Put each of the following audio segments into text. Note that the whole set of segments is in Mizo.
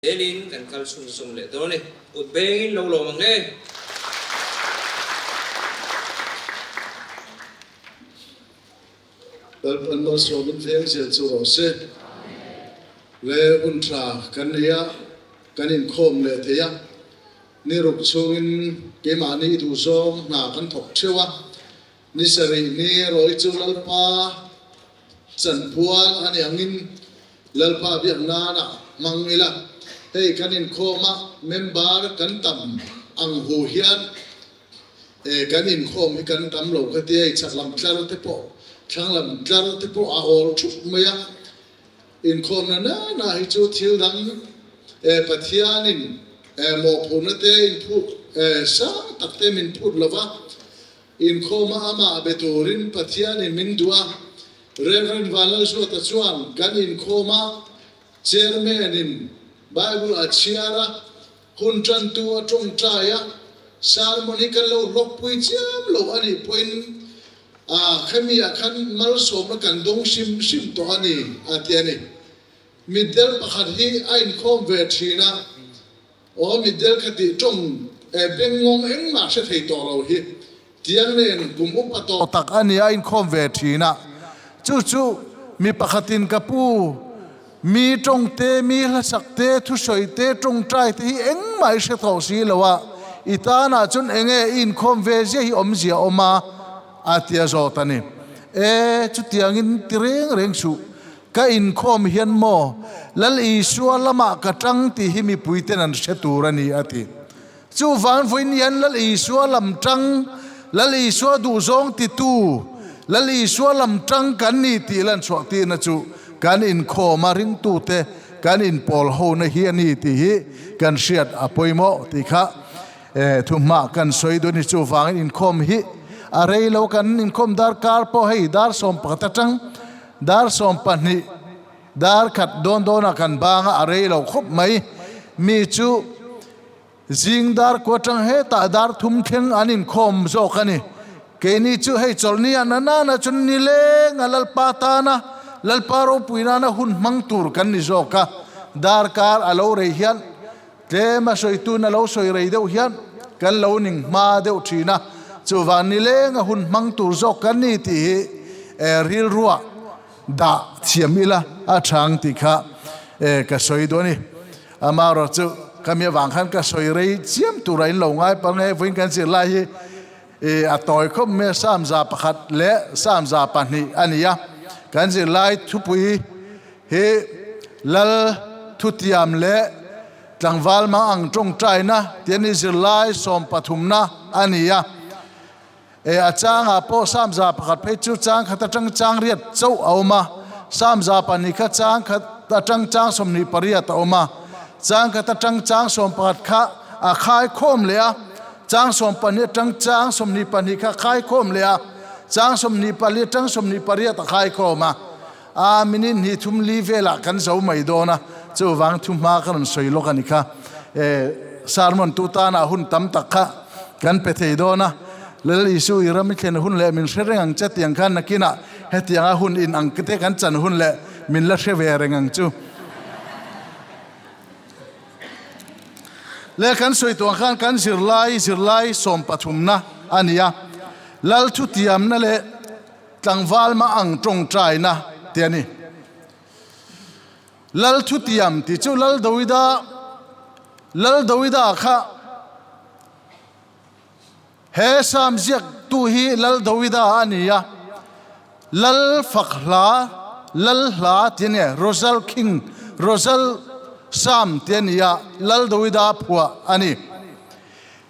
Zelin kan kal chhunzawm leh dawn e. Kut bengin lo lawm ang e. Lalpan malsawmin veng zel chu rawh se. Le hun tha kan nei a, kan inkhawm leh thei a. Ni ruk chhungin keimahni duhzawng hna kan thawk theuh a. Ni sarih ni erawh hi chu Lalpa chanpual a ni angin Lalpa biak nana hmang ila, hei kan inkhawm a, member kan tam ang hu hian e kan inkhawm hi kan tam lo ka ti a, hei chhak lam tlar te pawh thlang lam tlar te pawh a awl thup mai a, inkhawmna nana hi chu thil dang e Pathianin e mawhphurhna te inphut e sang tak te min phut lova, Inkhawma amah be turin Pathianin min duh a, Rev. Vanlalzuata chuan kan inkhawma Chairman-in Bible a chhiar a, hun tantu a tawngtai a, sermon hi kan lo hlawkpui chiam lo a nih pawhin a khami ah khan malsawmna kan dawng hrim hrim tawh a ni, a ti a ni. Mitdel pakhat hi a inkhawm ve thin a. Aw mitdel kha tih tawng e bengngawng engmah hre thei tawh lo hi tiang nen kum upa tawh tak a nia inkhawm ve thin a, chu chu mi pakhatin ka pu mi tawng te mi hlasak te thusawi te tawngtai te hi engmah i hre tawh si lo a, i tanah chuan enge i inkhawm ve ziah hi awmzia awm a a tia zawt a ni. E chutiangin ti reng reng suh. Ka inkhawm hian maw Lal Isua lamah ka tang tih hi mipuiten an hre tur a ni, a ti. Chuvang vawiin hian Lal Isua lam tang, Lal Isua duhzawng titu, Lal Isua lam tang kan ni tih lan chhuah tirna chu kan inkhawm a ringtute kan inpawl hona hi a ni tih hi kan hriat a pawimawh tih kha thuhma kan sawi duh a ni. Chuvangin inkhawm hi a rei lo, kan inkhawm darkar pawh hei dar 11 atang Dar 12, dar khat dawn dawnah kan bang a, a rei lo khawp mai. Mi chu zing dar kua tang hetah dar thum thleng an inkhawm zawk a ni. Keini chu hei chawlhni a na nana chu nileng a Lalpa tana, Lalpa ropui nana hun hmang tur kan ni zawk a. Dar kar a lo rei hian tlem a sawitu na lo sawi rei deuh hian kan lo ning hma deuh thin a, chuvang nileng a hun hmang tur zawk kan ni tih hi rilruah dah thiam ila a chang tih kha ka sawi duh a ni. Amaherawh chu ka mi avang khan ka sawi rei chiam tur a in lo ngai pang e, vawiin kan zir lai hi a tawi khawp mai a, Psalm 100 leh Psalm 2 a ni a, kan zirlai thupui hi Lal thutiam leh tlangval mang ang tawngtaina tih a ni zirlai 13na a ni a. E a changah pawh Psalm 100 phei chu chang khat atang chang riat chauh a awm a, Psalm 2 kha chang khat atang chang 28 a awm a, chang khat atang chang 11 kha a khai khawm leh a, chang 12 atang chang 22 kha khai khawm leh a, chang 24 atang 28 a khai khawm a. A minute hnih thum li velah kan zo mai dawn a, chuvang thu hma ka rawn sawi lawk a ni kha. E, sermon tu tanah hun tam tak kha kan pe thei dawn a, Lal Isu i ram i thlen hun leh min hre reng ang che tiang khan nakinah hetianga hun in ang te kan chan hun leh min la hre ve reng ang chu. Le kan sawi tuang khan kan zirlai zirlai 13na a ni a, Lal thutiamna leh Tlangval mah ang tawngtaina ti a ni. Lal thutiam tih chu Lal Dawida, Lal Dawida kha he Psalm ziaktu hi Lal Dawida a ni a, Lal fak hla, Lal hla ti a ni, Rosal King, Rosal Psalm ti a ni a, Lal Dawida phuah a ni.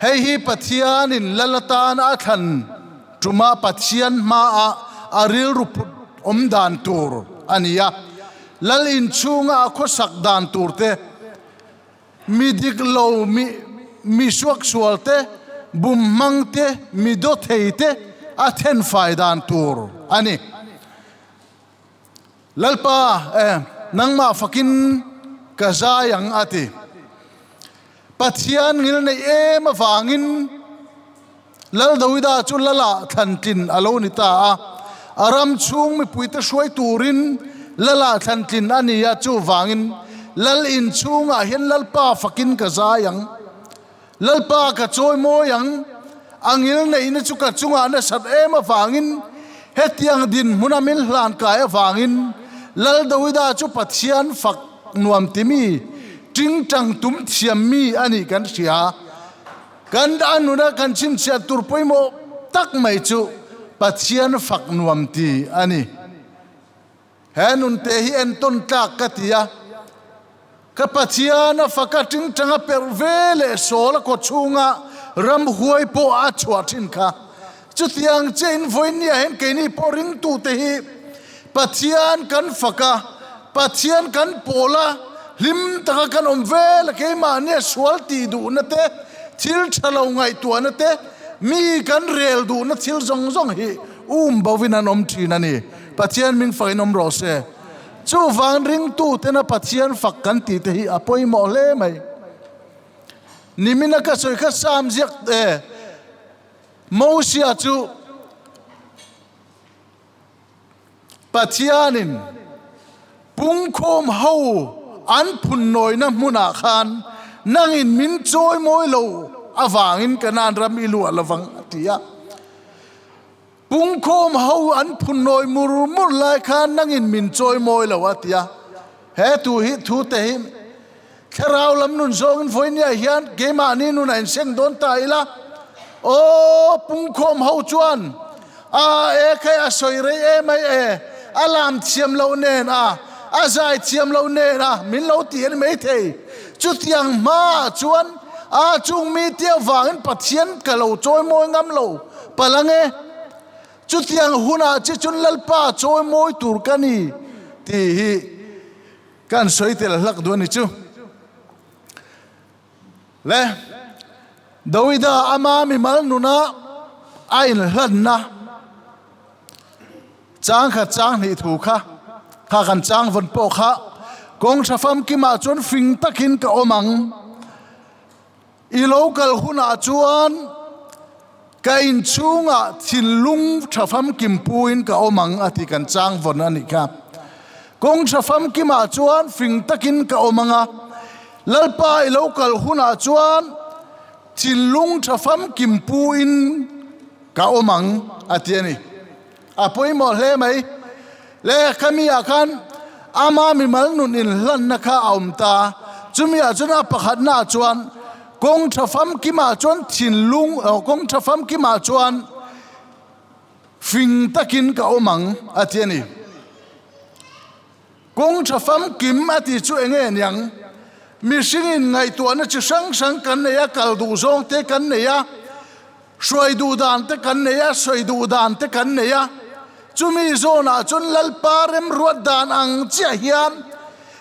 Hei hi Pathianin lal atana a thlan tuma Pathian hmaah a rilru put awm dan tur a ni a. Lal inchhunga a khawsak dan tur te, mi dik lo, mi mi suaksual te, bum hmang te, mi daw thei te a thenfai dan tur a ni. Lalpa e, nangmah fakin ka zai ang a ti. Pathian ngil neih em avangin Lal Dawida chu Lala thlantlin a lo ni ta a, a ram chhung mipuite hruai turin Lala thlantlin a ni a, chuvangin Lal in chhungah hian Lalpa fakin ka zai ang. Lalpa ka chawi mawi ang. A ngil neihna chu ka chungah nasat em avangin, hetiang dinhmuna min hlan kai avangin Lal Dawida chu Pathian fak nuam timi, tingtang tum thiam mi a nih kan hria. Kan a nuna kan chhinchhiat tur pawimawh tak mai chu Pathian fak nuam ti a ni. He nunte hi entawn tlak ka ti a, ka Pathian a faka tingtang a perh ve leh sawl a kawchhunga ramhuai pawh a chhuah thin kha. Chutiang chiahin vawinia hian keini pawh ringtute hi Pathian kan fak a, Pathian kan pawl a, hlim taka kan awm vel a, keimahnia sual tih duhna te, thil tha lo ngaihtuahna te, mi kan rel duhna thil zawng zawng hi um bovin an awm thin a ni. Pathian ming fakin awm rawh se. Chuvang ringtutena Pathian fak kan tih te hi a pawimawh hle mai. Nimina ka sawi kha Sam ziak e, Mosia chu Pathianin pungkhawm ho an phunnawina hmunah khan nangin min chawi mawi lo avangin Kanaan ram i luah lovang a ti a. Pungkhawm ho an phunnawi mur mur lai khan nangin min chawi mawi lo a ti a. He thu hi thu te hi thlarau lam nun zawngin vawinia hian keimahni nun a inseng dawn ta ila. Aw pungkhawm ho chuan a e khai a sawi rei em ai e, a lam thiam loh nen a, a zai thiam loh nen a min lo ti a ni maithei. Chutiang hmaah chuan a chung mi te avangin Pathian ka lo chawi mawi ngam lo. Palang e, chutiang hunah che chuan Lalpa chawi mawi tur ka ni tih hi kan sawi tel hlak duh a ni chu. Le, Dawida ama mimal nuna a inhlanna chang khat chang hnih thu kha, kha kan chang vawn pawh kha kawng tha famkimah chuan fing takin ka awm ang. I lo kal hunah chuan ka inchhungah thinlung tha famkim puin ka awm ang a ti kan chang vawn a nih kha. Kawng tha famkimah chuan fing takin ka awm ang a, Lalpa i lo kal hunah chuan thinlung tha famkim puin ka awm ang a ti a ni. A pawimawh hle mai. Le khami ah khan ama mimal nun inhlanna kha a awm ta. Chumi ah chuan a pakhatna ah chuan kawng tha famkim ah chuan thinlung kawng tha famkim ah chuan fing takin ka awm ang a ti a ni. Kawng tha famkim a ti chu eng nge niang? Mihring in ngaihtuahna chi hrang hrang kan nei a, kal duh zawng te kan nei a, hruai duh dan te kan nei a, sawi duh dan te kan nei a. Chumi zawnah chuan Lalpa remruat dan ang chiah hian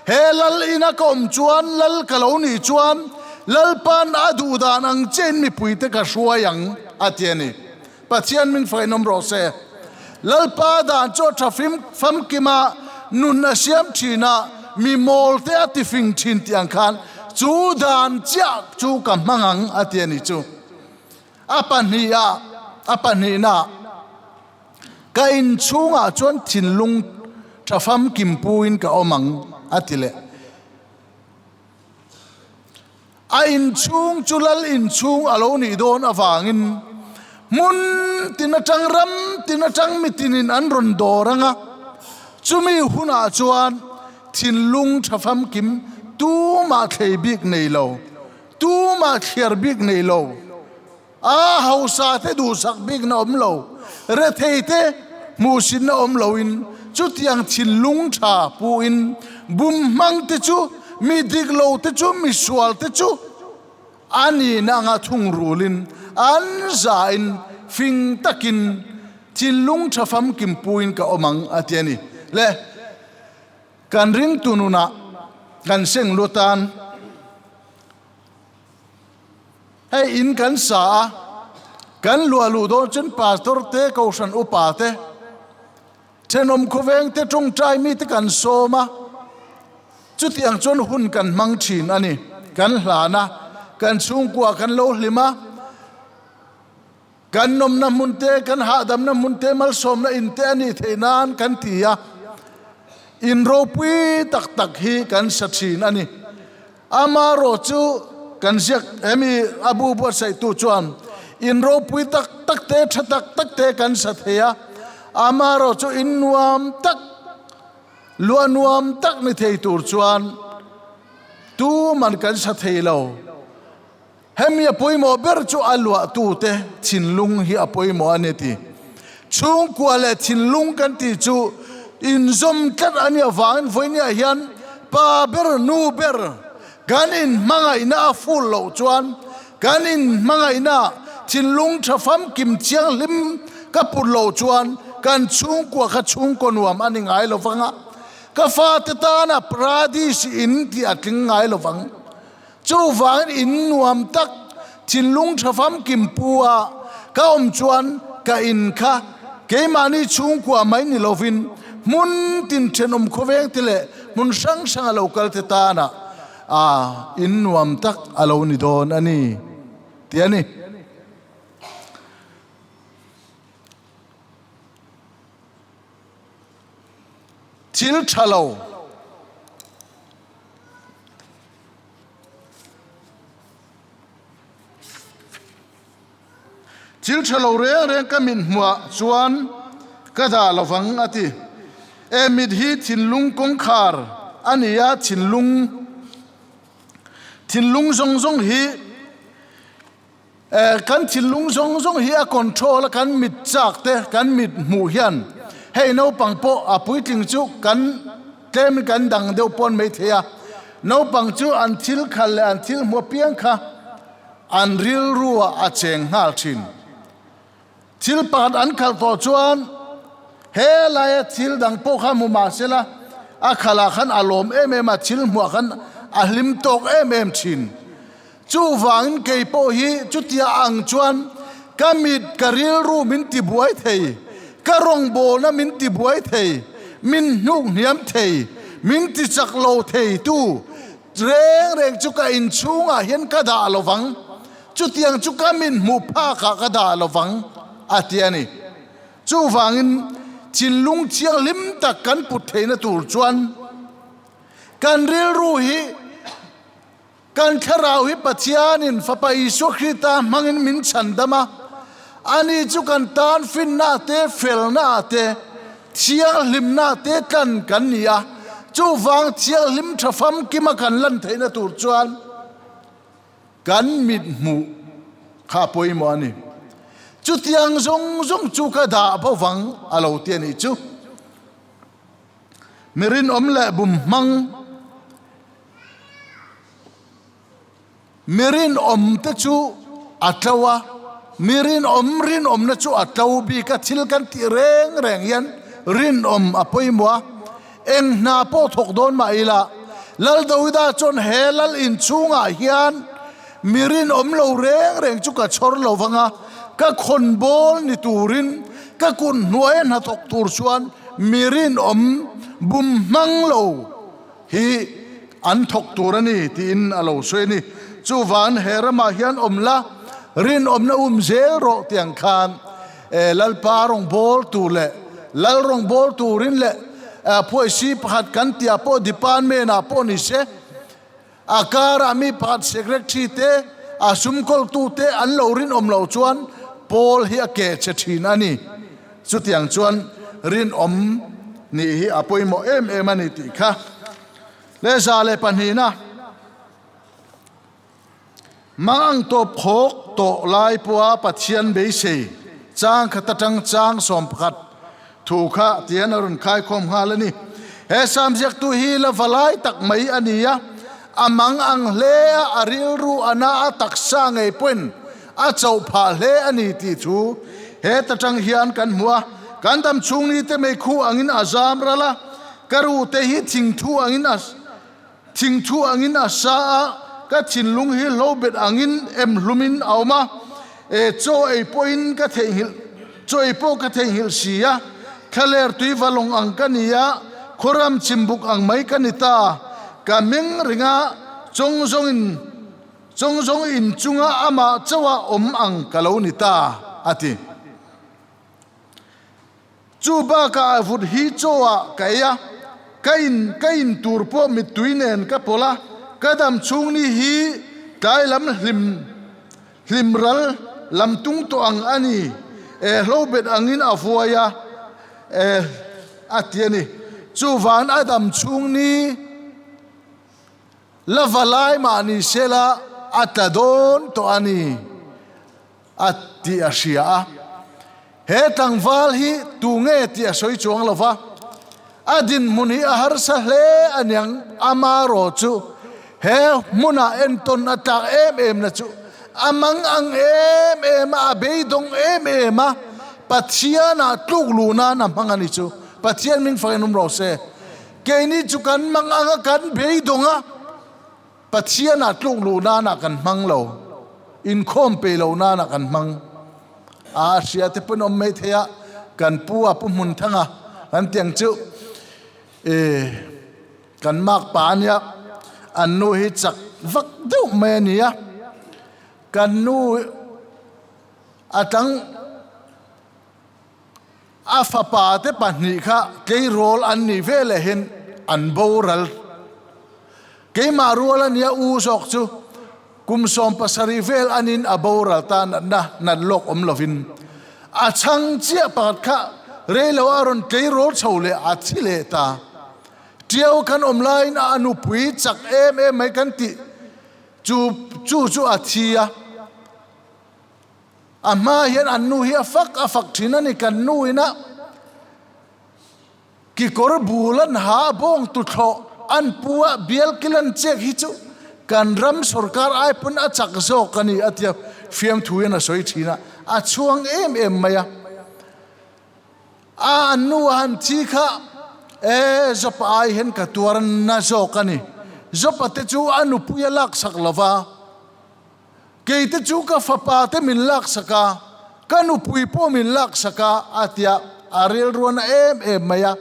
he Lal ina ka awm chuan Lal ka lo nih chuan Lalpa'n a duh dan ang chiahin mipuite ka hruai ang a ti a ni. Pathian min fainawm rawh se. Lalpa dan chu a tha fim famkim a, nun a siam thin a, mi mawl te a ti fing thin tih ang khan chu dan chiah chu ka hmang ang a ti a ni chu. A pahnih ah, a pahnihna ah ka inchhung ah chuan thinlung tha famkim pu in ka awm ang a ti leh. A inchhung chu lal inchhung a lo nih dawn avangin hmun tin atang ram tin atang mitinin an rawn dawr ang a, chumi hunah chuan thinlung tha famkim tumah thlei bik nei lo, tumah thliar bik nei lo, a hausa te duhsak bikna awm lo, rethei te hmuhsinna awm loin chutiang thinlung tha puin bum hmang te chu, mi dik lo te chu, mi sual te chu a nihna anga thungrulin an zain fing takin thinlung tha famkim puin ka awm ang a ti a ni. Le kan ringtu nunah kan seng lutan. Hei in kan sa a, kan luah luh dawn chuan pastor te, kohhran upa te, thenawm khawveng te, tawngtai mi te kan sawm a, chutiang chuan hun kan hmang thin a ni. Kan hlan a, kan chhungkua kan lo hlim a, kan nawmna hmun te, kan hahdamna hmun te, malsawmna in te a nih theih nan kan ti a. In ropui tak tak hi kan sa thin a ni. Amarawh chu kan ziak hemi a bu buatsaihtu chuan in ropui tak tak te tha tak tak te kan sa thei a, amarawh chu in nuam tak luah nuam tak ni thei tur chuan tuman kan sa thei lo. Hemi a pawimawh ber chu a luahtute thinlung hi a pawimawh a ni ti. Chhungkua leh thinlung kan tih chu inzawm tlat a nih avangin vawinia hian pa ber nu ber kan inhmangaihna a ful loh chuan kan inhmangaihna thinlung tha famkim thianghlim ka put loh chuan kan chhungkua kha chhungkaw nuam a ni ngai lo vang a, ka fate tana paradis in tih a tling ngai lo vang. Chuvangin in nuam tak thinlung tha famkim pu a ka awm chuan ka in kha keimahni chhungkua mai ni lovin hmun tin thenawm khawveng te leh hmun hrang hrang a lo kal te tana a in nuam tak a lo ni dawn a ni tih a ni. Thil tha lo. Thil tha lo reng reng ka mit hmuah chuan ka dah lovang a ti. E mit hi thinlung kawngkhar a ni a, thinlung thinlung zawng zawng hi kan thinlung zawng zawng hi a control a, kan mit chak te kan mit hmuh hian hei naupang pawh a puitling chu kan tlem kan dang deuh pawn mai thei a, naupang chu an thil khal leh an thil hmuh apiang kha an rilru ah a cheng nghal thin. Thil pakhat an khalh tawh chuan he laia thil dang pawh kha hmu mah sela a khalah khan a lawm em em a, thil hmuah khan a hlim tawk em em thin. Chuvangin kei pawh hi chutia ang chuan ka mit ka rilru min tibuai thei, ka rawngbawlna min tibuai thei, min hnuk hniam thei, min tichak lo thei tu reng reng chu ka inchhungah hian ka dah lo vang, chutiang chu ka min hmuh phakah ka dah lo vang a ti a ni. Chuvangin thinlung thianghlim tak kan put theihna tur chuan kan rilru hi, Kan thlarau hi Pathianin Fapa Isua Krista hmangin min chhandam a, ani chu kan tan finna te, felna te, thianghlimna te tlan kan ni a, chuvang thianghlim tha famkima kan lan theihna tur chuan kan mit hmuh kha a pawimawh a ni. Chutiang zawng zawng chu ka dah bo vang a lo ti a nih chu. Mi rinawm leh bum hmang. Mi rinawmte chu a tlo a, mi rinawm rinawmna chu a tlo bik a, thil kan tih reng reng hian rinawm a pawimawh a, eng hna pawh thawk dawn mah ila, Lal Dawida chuan he lal inchhungah hian mi rinawm lo reng reng chu ka chhawr lo vang a, ka khawn bawl ni turin ka kut hnuaia hnathawk tur chuan mi rinawm bum hmang lo hi an thawk tur a ni tiin a lo sawi a ni. Chuvang he ramah hian awm la, rinawmna um zel rawh tih ang khan Lalpa rawngbâwl tur leh Lal rawngbâwl turin leh phuaisi pakhat kan tihah pawh department-ah pawh ni se, a karah mi pakhat secretary te, a sumkawltu te an lo rinawm loh chuan pawl hi a keh che thin a ni. Chutiang chuan rinawm nih hi a pawimawh em em a ni tih kha leh 102na Mangang tawp khawk tawh lai pawha Pathian beisei chang khat atang chang 11 thu kha tian a rawn khaikhawm nghal a ni. He Sam ziaktu hi la va lai tak mai a ni a, a mang ang hle a, a rilru a na a taksa ngei pawhin A chauh phah hle a ni tih chu heta tang hian kan hmu a, kan dam chhung ni te meikhu angin a zam ral a, ka rute hi thingthu angin a thingthu angin a sa a, ka thinlung hi hlobet angin em hlumin a awm a, e chaw ei pawhin ka theihnghilh chaw ei pawh ka theihnghilh si a, thlaler tui va lawng ang ka ni a, khuaram chimbuk ang mai ka ni ta, ka meng ringa chawng zawngin. Chawng zawng in chunga amah chauha awm ang ka lo ni ta, a ti. Chu bakah a vut hi chaw ah ka ei a, Ka in ka in tur pawh mittui nen ka pawlh a, ka dam chhung ni hi tlai lam hlim hlim ral lam tung tawh ang a ni e, hlobet angin a vuai a e a ti a ni. Chuvan a dam chhung ni la va lai mah ni sela a tla dawn tawh a ni. A tih a hria a. He tlangval hi tu nge tih a sawi chuang lo va, a dinhmun hi a harsa hle a niang. Amarawh chu he hmunah entawn a tlak em em na chu a mang ang em em a, a beidawng em em a, Pathianah tluk luh nan a hmang a ni chu. Pathian min fak in awm rawh se. Keini chu kan mang ang a, kan beidawng a. Pathianah tluk luh nanah kan hmang lo, inkhawm pe lo nanah kan hmang. A hria te pawn awm mai thei a, kan pu a pu hmun thang a, kan tiang chu e kan mak pa ania, an nu hi chak vak deuh mai ania, kan nu a tang A fapa te pahnih kha tleirawl an nih ve lehin an boral. Keimah rual a nia u zawk chu kum 70 vel anin a boral ta natna nat lawk awm lovin a chhang chiah pakhat kha reilo a rawn tleirawl chho leh a thi leh ta. Tiau kan awm laiin a nupui chak em em mai kan tih chu chu chu a thi a. A hma hian an nu hi a fak a fak thin a ni, kan nu ina kekawr bul an ha a bawng tuthlawh an pu a bial kil an chek hi chu kan ram sorkar ai pawn a chak zawk a ni a tia fiamthu hian a sawi thin a, a chhuang em em mai a. A an nu a han thi kha e Jopa ai hian ka tuar na zawk a ni, Jopa te chu a nupui a laksak lova. Kei te chu ka fapa te min laksak a, ka nupui pawh min laksak a, a ti a, a rilruana em em mai a.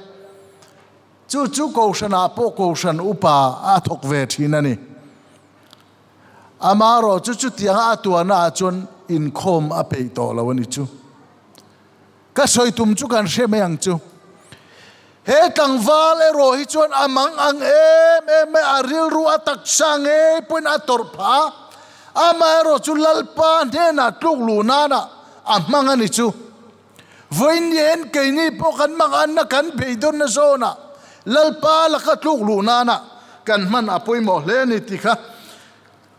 Chu chu Kohhranah pawh Kohhran upa a thawk ve thin a ni. Amaherawh chu chutianga a tuahna ah chuan inkhawm a peih tawh lo a ni chu. Ka sawi tum chu kan hre mai ang chu. He tlangval erawh hi chuan a mang ang em em mai, a rilru a taksa ngei pawhin a tawrh phah a, amaherawh chu Lalpa hnenah tluk luh nana a hmang a ni chu. Vawiin hian keini pawh kan mang anna kan beidawnna zawnah Lalpa laka tluk luh nana kan hman a pawimawh hle a ni tih kha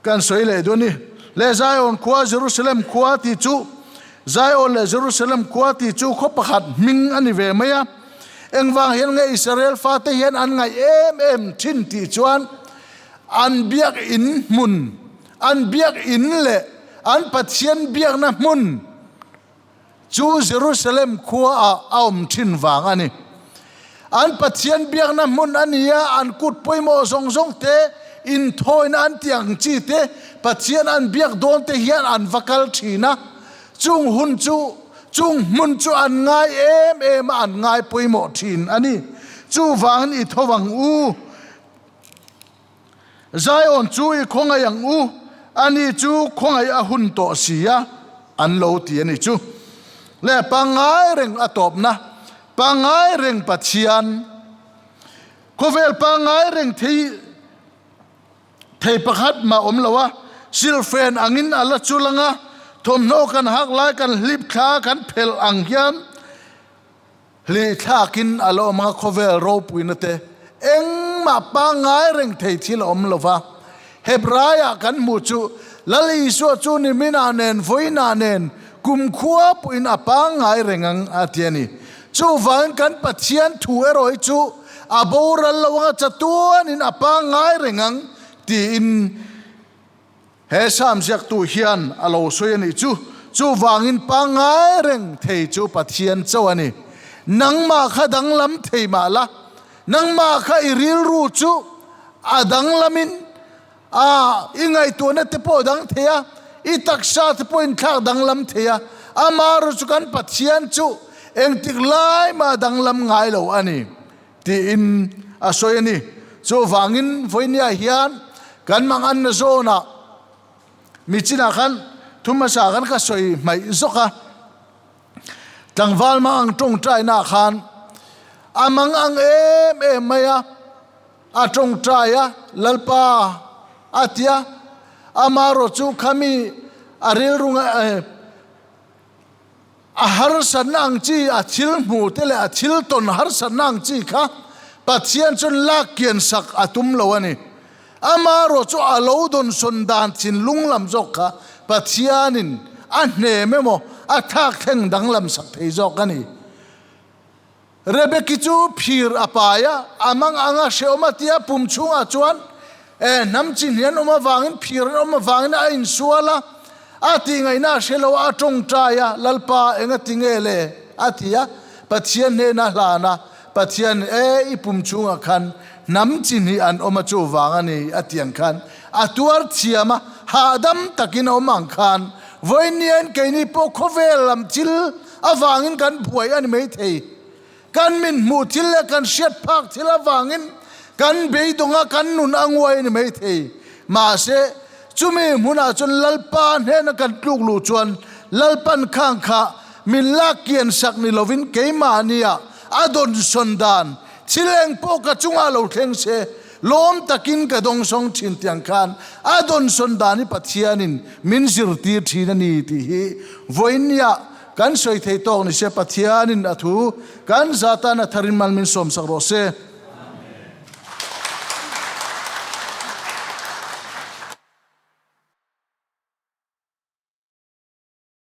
Kan sawi leh dawn i, Le Zion khua, Jerusalem khua tih chu Zion leh Jerusalem khua tih chu khaw pakhat hming a ni ve mai a. Engvang hian nge Israel fate hian an ngaih em em thin tih chuan an biakinn hmun, an biakinn leh an Pathian biakna hmun chu Jerusalem khua ah a awm thin vang a ni. An Pathian biakna hmun a ni a, an kut pawimawh zawng zawng te, inthawina an tih ang chi te, Pathian an biak dawn te hian an va kal thin a. Chung hun chu, chung hmun chu an ngai em em a, an ngai pawimawh thin a ni. Chuvangin i tho ang u. Zion chu i khawngaih ang u, ani chu khawngaih a hun tawh si a, an lo ti a ni chu. Le pangngai reng a tawpna, pangngai reng Pathian, khawvel pangngai reng thei thei pakhat mah awm lo a, silfen angin a la chul ang a, thawmhnaw kan hak lai kan hlip thla kan phelh ang hian, Hlih thlakin a la awm ang a, khawvel ropuina te engmah pangngai reng thei thil a awm lo va. Hebraiah kan hmuh chu Lal Isua chu niminah nen vawiinah nen kumkhua pawhin a pangngai reng ang a ti a ni. Chuvangin kan Pathian thu erawh hi chu a boral lo anga chatuanin a pangngai reng ang tiin He Psalm ziaktu hian a lo sawi a nih chu, chuvangin pangngai reng thei chu Pathian chauh a ni. Nangmah kha danglam thei mah la, nangmah kha i rilru chu a danglamin a i ngaihtuahna te pawh a dang thei a, i taksa te pawh inthlak danglam thei a, amaherawh chu kan Pathian chu engtik lai mah a danglam ngai lo a ni. Tiin a sawi a ni. Chuvangin vawinia hian kan manganna zawnah mi chinah khan thu hmasa khan ka sawi hmaih zawk a. Tlangval mang ang tawngtainaah khan A mang ang em em mai a, a tawngtai a, Lalpa, a ti a, amarawh chu khami a rilru a harsatna ang chi, a thil hmuh te leh a thil tawn harsatna ang chi kha Pathian chuan lak kian sak a tum lo a ni. Amarawh chu a lo dawnsawn dan thinlung lam zawk kha Pathianin a hnem emaw a thlak thleng danglam sak thei zawk a ni. Rebeki chu phir a pai a, a mang anga hrehawm a tia pum chhungah chuan e hnam chi hnian awm avangin phir an awm avangin a insual a, a tih ngaihna a hre lo a, a tawngtai a, Lalpa enga ti nge le? a ti a, Pathian hnena hlan a, Pathian e i pum chhungah khan hnam chi hnih an awm a chuvang a ni a ti ang khan a tuar thiam a, hahdam takin a awm ang khan vawiin keini pawh khawvel lam thil Avangin kan buai a ni maithei. Kan min hmuh thil leh kan hriat phak thil avangin kan beidawng a, kan nun a nguai a ni maithei. Mahse, chumi hmunah chuan Lalpa hnena kan tluk luh chuan Lalpan khang kha min lak kian sak ni lovin keimahnia a dawnsawn dan thil eng pawh ka chungah lo thleng se, lawm takin ka dawngsawng thin tiang khan a dawnsawn dan hi Pathianin min zirtir thin a ni tih hi vawinia kan sawi thei tawk ni se Pathianin a thu kan zatan a tharin mal min sawmsak rawh se.